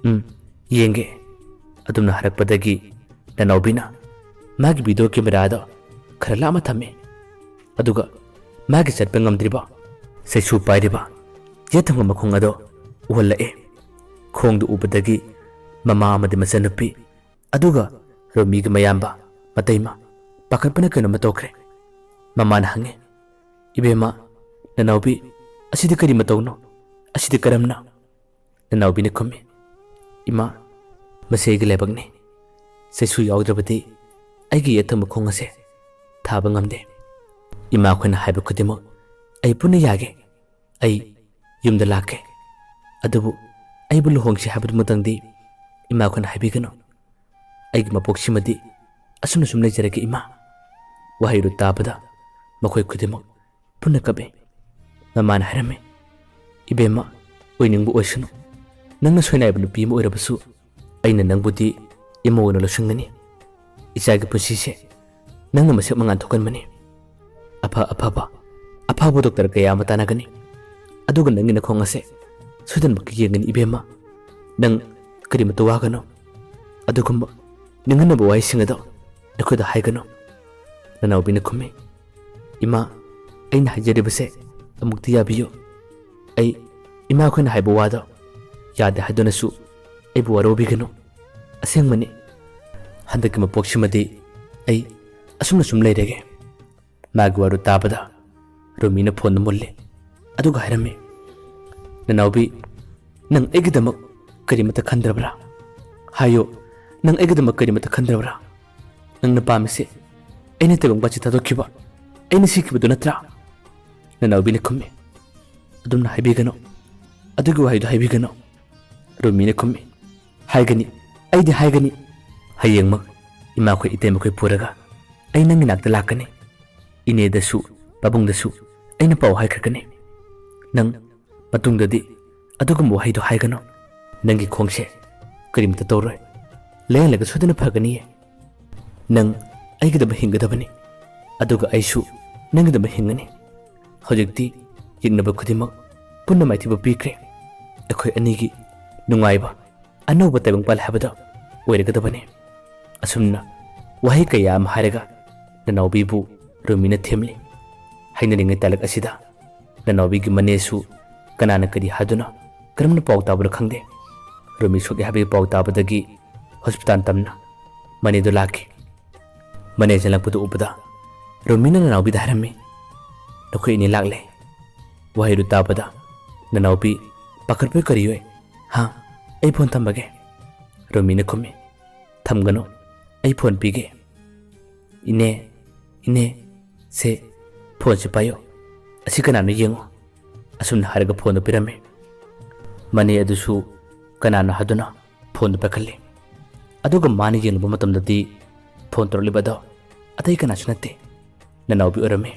"ꯎꯝ, ꯌꯦꯡꯒꯦ꯫" ꯑꯗꯨꯝꯅ ꯍꯥꯏꯔꯛꯄꯗꯒꯤ ꯅꯅꯥꯎꯕꯤꯅ ꯃꯥꯒꯤ ꯚꯤꯗꯤꯑꯣ ꯀꯦꯃꯦꯔꯥꯗꯣ ꯈꯔ ꯂꯥꯞꯅ ꯊꯝꯃꯤ꯫ ꯑꯗꯨꯒ ꯃꯥꯒꯤ ꯆꯠꯄ ꯉꯝꯗ꯭ꯔꯤꯕ, ꯆꯩꯁꯨ ꯄꯥꯏꯔꯤꯕ ꯌꯦꯠ ꯊꯪꯕ ꯃꯈꯣꯡ ꯑꯗꯣ ꯎꯍꯜꯂꯛꯑꯦ꯫ ꯈꯣꯡꯗꯨ ꯎꯕꯗꯒꯤ ꯃꯃꯥ ꯑꯃꯗꯤ ꯃꯆꯟꯅꯨꯄꯤ, ꯑꯗꯨꯒ ꯔꯣꯃꯤꯒꯤ ꯃꯌꯥꯝꯕ, ꯃꯇꯩꯃ, ꯄꯥꯈꯠꯄꯅ ꯀꯩꯅꯣꯝꯃ ꯇꯧꯈ꯭ꯔꯦ꯫ ꯃꯃꯥꯅ ꯍꯪꯉꯦ, "ꯏꯕꯦꯝꯃ, ꯅꯅꯥꯎꯕꯤ, ꯑꯁꯤꯗꯤ ꯀꯔꯤ ꯃꯇꯧꯅꯣ? ꯑꯁꯤꯗꯤ ꯀꯔꯝꯅ?" ꯅꯅꯥꯎꯕꯤꯅ ꯈꯨꯝꯃꯤ, "ꯏꯃꯥ, ꯃꯁꯤ ꯑꯩꯒꯤ ꯂꯥꯏꯕꯛꯅꯤ꯫ ꯆꯩꯁꯨ ꯌꯥꯎꯗ꯭ꯔꯕꯗꯤ ꯑꯩꯒꯤ ꯌꯦꯠ ꯊꯪꯕ ꯈꯣꯡ ꯑꯁꯦ ꯊꯥꯕ ꯉꯝꯗꯦ꯫ ꯏꯃꯥꯈꯣꯏꯅ ꯍꯥꯏꯕ ꯈꯨꯗꯤꯡꯃꯛ ꯑꯩ ꯄꯨꯟꯅ ꯌꯥꯒꯦ꯫ ꯑꯩ ꯌꯨꯝꯗ ꯂꯥꯛꯀꯦ꯫ ꯑꯗꯨꯕꯨ ꯑꯩꯕꯨ ꯂꯨꯍꯣꯡꯁꯤ ꯍꯥꯏꯕꯗꯨꯃꯛꯇꯪꯗꯤ ꯏꯃꯥꯈꯣꯏꯅ ꯍꯥꯏꯕꯤꯒꯅꯨ꯫ ꯑꯩꯒꯤ ꯃꯄꯣꯛꯁꯤꯃꯗꯤ ꯑꯁꯨꯝꯅ ꯁꯨꯝ ꯂꯩꯖꯔꯒꯦ ꯏꯃꯥ꯫ ꯋꯥꯍꯩꯗꯨ ꯇꯥꯕꯗ ꯃꯈꯣꯏ ꯈꯨꯗꯤꯡꯃꯛ ꯄꯨꯟꯅ ꯀꯞꯏ꯫ ꯃꯃꯥꯅ ꯍꯥꯏꯔꯝꯃꯤ, "ꯏꯕꯦꯝꯃ, ꯑꯣꯏꯅꯤꯡꯕ ꯑꯣꯏꯁꯅꯨ꯫ ꯅꯪꯅ ꯁꯣꯏꯅꯥꯏꯕ ꯅꯨꯄꯤ ꯑꯃ ꯑꯣꯏꯔꯕꯁꯨ ꯑꯩꯅ ꯅꯪꯕꯨꯗꯤ ꯏꯃꯧ ꯑꯣꯏꯅ ꯂꯧꯁꯤꯟꯒꯅꯤ꯫ ꯏꯆꯥꯒꯤ ꯄꯨꯟꯁꯤꯁꯦ ꯅꯪꯅ ꯃꯁꯛ ꯃꯉꯥꯜ ꯊꯣꯛꯍꯟꯕꯅꯤ꯫ ꯑꯐ ꯑꯐꯕ, ꯑꯐꯕ ꯗꯣꯛꯇꯔ ꯀꯌꯥ ꯑꯃ ꯇꯥꯟꯅꯒꯅꯤ꯫ ꯑꯗꯨꯒ ꯅꯪꯒꯤ ꯅꯈꯣꯡ ꯑꯁꯦ ꯁꯣꯏꯗꯅꯃꯛꯀꯤ ꯌꯦꯡꯒꯅꯤ ꯏꯕꯦꯝꯃ꯫ ꯅꯪ ꯀꯔꯤꯃꯠꯇ ꯋꯥꯒꯅꯨ꯫ ꯑꯗꯨꯒꯨꯝꯕ ꯅꯤꯡꯍꯟꯅꯕ ꯋꯥꯍꯩꯁꯤꯡ ꯑꯗꯣ ꯑꯩꯈꯣꯏꯗ ꯍꯥꯏꯒꯅꯨ꯫" ꯅꯅꯥꯎꯕꯤꯅ ꯈꯨꯝꯃꯤ, "ꯏꯃꯥ, ꯑꯩꯅ ꯍꯥꯏꯖꯔꯤꯕꯁꯦ ꯑꯃꯨꯛꯇꯤ ꯌꯥꯕꯤꯌꯨ꯫ ꯑꯩ ꯏꯃꯥꯈꯣꯏꯅ ꯍꯥꯏꯕ ꯋꯥꯗꯣ ꯌꯥꯗꯦ ꯍꯥꯏꯗꯨꯅꯁꯨ ꯑꯩꯕꯨ ꯋꯥꯔꯧꯕꯤꯒꯅꯨ꯫ ꯑꯁꯦꯡꯕꯅꯤ, ꯍꯟꯗꯛꯀꯤ ꯃꯄꯣꯛꯁꯤꯃꯗꯤ ꯑꯩ ꯑꯁꯨꯝꯅ ꯁꯨꯝ ꯂꯩꯔꯒꯦ꯫" ꯃꯥꯒꯤ ꯋꯥꯔꯣꯜ ꯇꯥꯕꯗ ꯔꯣꯃꯤꯅ ꯐꯣꯟꯗꯨ ꯃꯨꯜꯂꯦ꯫ ꯑꯗꯨꯒ ꯍꯥꯏꯔꯝꯃꯤ, "ꯅꯅꯥꯎꯕꯤ, ꯅꯪ ꯑꯩꯒꯤꯗꯃꯛ ꯀꯔꯤꯃꯠꯇ ꯈꯟꯗ꯭ꯔꯕ꯭ꯔꯥ? ꯍꯥꯏꯌꯨ, ꯅꯪ ꯑꯩꯒꯤꯗꯃꯛ ꯀꯔꯤꯃꯠꯇ ꯈꯟꯗ꯭ꯔꯕ꯭ꯔꯥ? ꯅꯪꯅ ꯄꯥꯝꯃꯤꯁꯦ ꯑꯩꯅ ꯇꯥꯏꯕꯪꯄꯥꯟꯁꯤ ꯊꯥꯗꯣꯛꯈꯤꯕ, ꯑꯩꯅ ꯁꯤꯈꯤꯕꯗꯨ ꯅꯠꯇ꯭ꯔꯥ?" ꯅꯅꯥꯎꯕꯤꯅ ꯈꯨꯝꯃꯤ, "ꯑꯗꯨꯝꯅ ꯍꯥꯏꯕꯤꯒꯅꯨ, ꯑꯗꯨꯒꯤ ꯋꯥꯍꯩꯗꯨ ꯍꯥꯏꯕꯤꯒꯅꯨ꯫" ꯔꯣꯃꯤꯅ ꯈꯨꯝꯃꯤ, "ꯍꯥꯏꯒꯅꯤ, ꯑꯩꯗꯤ ꯍꯥꯏꯒꯅꯤ꯫ ꯍꯌꯦꯡꯃꯛ ꯏꯃꯥꯈꯣꯏ ꯏꯇꯩꯃꯈꯣꯏ ꯄꯨꯔꯒ ꯑꯩ ꯅꯪꯒꯤ ꯅꯥꯛꯇ ꯂꯥꯛꯀꯅꯤ꯫ ꯏꯅꯦꯗꯁꯨ ꯄꯥꯕꯨꯡꯗꯁꯨ ꯑꯩꯅ ꯄꯥꯎ ꯍꯥꯏꯈ꯭ꯔꯒꯅꯤ꯫ ꯅꯪ ꯃꯇꯨꯡꯗꯗꯤ ꯑꯗꯨꯒꯨꯝꯕ ꯋꯥꯍꯩꯗꯣ ꯍꯥꯏꯒꯅꯨ꯫ ꯅꯪꯒꯤ ꯈꯣꯡꯁꯦ ꯀꯔꯤꯝꯇ ꯇꯧꯔꯣꯏ꯫ ꯂꯥꯌꯦꯡꯂꯒ ꯁꯣꯏꯗꯅ ꯐꯒꯅꯤꯌꯦ꯫ ꯅꯪ ꯑꯩꯒꯤꯗꯃꯛ ꯍꯤꯡꯒꯗꯕꯅꯤ, ꯑꯗꯨꯒ ꯑꯩꯁꯨ ꯅꯪꯒꯤꯗꯃꯛ ꯍꯤꯡꯒꯅꯤ꯫ ꯍꯧꯖꯤꯛꯇꯤ ꯌꯦꯛꯅꯕ ꯈꯨꯗꯤꯡꯃꯛ ꯄꯨꯟꯅ ꯃꯥꯏꯊꯤꯕ ꯄꯤꯈ꯭ꯔꯦ꯫ ꯑꯩꯈꯣꯏ ꯑꯅꯤꯒꯤ ꯅꯨꯡꯉꯥꯏꯕ ꯑꯅꯧꯕ ꯇꯥꯏꯕꯪꯄꯥꯜ ꯍꯥꯏꯕꯗꯣ ꯑꯣꯏꯔꯒꯗꯕꯅꯤ꯫" ꯑꯁꯨꯝꯅ ꯋꯥꯍꯩ ꯀꯌꯥ ꯑꯃ ꯍꯥꯏꯔꯒ ꯅꯅꯥꯎꯕꯤꯕꯨ ꯔꯣꯃꯤꯅ ꯊꯦꯝꯂꯤ꯫ ꯍꯥꯏꯅꯔꯤꯉꯩ ꯇꯥꯂꯛ ꯑꯁꯤꯗ ꯅꯅꯥꯎꯕꯤꯒꯤ ꯃꯅꯦꯁꯨ ꯀꯅꯥꯅ ꯀꯔꯤ ꯍꯥꯏꯗꯨꯅ ꯀꯔꯝꯅ ꯄꯥꯎ ꯇꯥꯕꯅꯣ ꯈꯪꯗꯦ, ꯔꯣꯃꯤ ꯁꯣꯛꯑꯦ ꯍꯥꯏꯕꯒꯤ ꯄꯥꯎ ꯇꯥꯕꯗꯒꯤ ꯍꯣꯁꯄꯤꯇꯥꯜ ꯇꯝꯅ ꯃꯅꯦꯗꯨ ꯂꯥꯛꯈꯤ꯫ ꯃꯅꯦ ꯆꯪꯂꯛꯄꯗꯨ ꯎꯕꯗ ꯔꯣꯃꯤꯅ ꯅꯅꯥꯎꯕꯤꯗ ꯍꯥꯏꯔꯝꯃꯤ, "ꯅꯈꯣꯏ ꯑꯅꯤ ꯂꯥꯛꯂꯦ꯫" ꯋꯥꯍꯩꯗꯨ ꯇꯥꯕꯗ ꯅꯅꯥꯎꯕꯤ ꯄꯥꯈꯠꯄꯣꯏ ꯀꯔꯤꯑꯣꯏ, "ꯍꯥ, ꯑꯩ ꯐꯣꯟ ꯊꯝꯃꯒꯦ꯫" ꯔꯣꯃꯤꯅ ꯈꯨꯝꯃꯤ, "ꯊꯝꯒꯅꯨ, ꯑꯩ ꯐꯣꯟ ꯄꯤꯒꯦ꯫" "ꯏꯅꯦ, ꯏꯅꯦ, ꯁꯦ, ꯐꯣꯟꯁꯦ ꯄꯥꯏꯌꯣ꯫ ꯑꯁꯤ ꯀꯅꯥꯅꯣ ꯌꯦꯡꯉꯣ꯫" ꯑꯁꯨꯝꯅ ꯍꯥꯏꯔꯒ ꯐꯣꯟꯗꯨ ꯄꯤꯔꯝꯃꯤ꯫ ꯃꯅꯦ ꯑꯗꯨꯁꯨ ꯀꯅꯥꯅꯣ ꯍꯥꯏꯗꯨꯅ ꯐꯣꯟꯗꯨ ꯄꯥꯏꯈꯠꯂꯤ꯫ ꯑꯗꯨꯒ ꯃꯥꯅ ꯌꯦꯡꯂꯨꯕ ꯃꯇꯝꯗꯗꯤ ꯐꯣꯟ ꯇꯧꯔꯛꯂꯤꯕ ꯑꯗꯣ ꯑꯇꯩ ꯀꯅꯥꯁꯨ ꯅꯠꯇꯦ, ꯅꯅꯥꯎꯕꯤ ꯑꯣꯏꯔꯝꯃꯤ꯫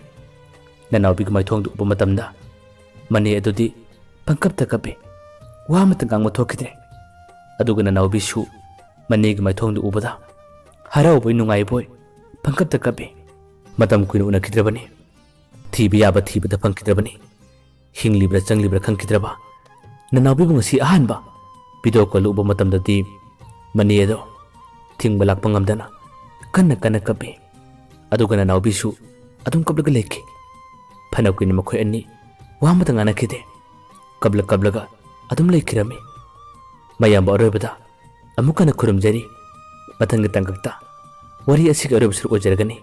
ꯅꯅꯥꯎꯕꯤꯒꯤ ꯃꯥꯏꯊꯣꯡꯗꯨ ꯎꯕ ꯃꯇꯝꯗ ꯃꯅꯦ ꯑꯗꯨꯗꯤ ꯄꯪꯀꯞꯇ ꯀꯞꯄꯤ꯫ ꯋꯥ ꯑꯃꯠꯇ ꯉꯥꯡꯕ ꯊꯣꯛꯈꯤꯗ꯭ꯔꯦ꯫ ꯑꯗꯨꯒ ꯅꯅꯥꯎꯕꯤꯁꯨ ꯃꯅꯦꯒꯤ ꯃꯥꯏꯊꯣꯡꯗꯨ ꯎꯕꯗ ꯍꯔꯥꯎꯕꯣꯏ ꯅꯨꯡꯉꯥꯏꯕꯣꯏ ꯄꯪꯀꯞꯇ ꯀꯞꯄꯤ꯫ ꯃꯇꯝ ꯀꯨꯏꯅ ꯎꯅꯈꯤꯗ꯭ꯔꯕꯅꯤ꯫ ꯊꯤꯕ ꯌꯥꯕ ꯊꯤꯕꯗ ꯐꯪꯈꯤꯗ꯭ꯔꯕꯅꯤ꯫ ꯍꯤꯡꯂꯤꯕ꯭ꯔꯥ ꯆꯪꯂꯤꯕ꯭ꯔꯥ ꯈꯪꯈꯤꯗ꯭ꯔꯕ ꯅꯅꯥꯎꯕꯤꯕꯨ ꯉꯁꯤ ꯑꯍꯥꯟꯕ ꯚꯤꯗꯤꯑꯣ ꯀꯣꯜ ꯎꯕ ꯃꯇꯝꯗꯗꯤ ꯃꯅꯦ ꯑꯗꯣ ꯊꯤꯡꯕ ꯂꯥꯛꯄ ꯉꯝꯗꯅ ꯀꯟꯅ ꯀꯟꯅ ꯀꯞꯄꯤ꯫ ꯑꯗꯨꯒ ꯅꯅꯥꯎꯕꯤꯁꯨ ꯑꯗꯨꯝ ꯀꯞꯂꯒ ꯂꯩꯈꯤ꯫ ꯐꯅ ꯀꯨꯏꯅ ꯃꯈꯣꯏ ꯑꯅꯤ ꯋꯥ ꯑꯃꯇ ꯉꯥꯡꯅꯈꯤꯗꯦ꯫ ꯀꯞꯂ ꯀꯞꯂꯒ ꯑꯗꯨꯝ ꯂꯩꯈꯤꯔꯝꯃꯤ꯫ ꯃꯌꯥꯝꯕ ꯑꯔꯣꯏꯕꯗ ꯑꯃꯨꯛ ꯍꯟꯅ ꯈꯨꯔꯨꯝꯖꯔꯤ꯫ ꯃꯊꯪꯒꯤ ꯇꯥꯡꯀꯛꯇ ꯋꯥꯔꯤ ꯑꯁꯤꯒꯤ ꯑꯔꯣꯏꯕ ꯁꯔꯨꯛ ꯑꯣꯏꯖꯔꯒꯅꯤ꯫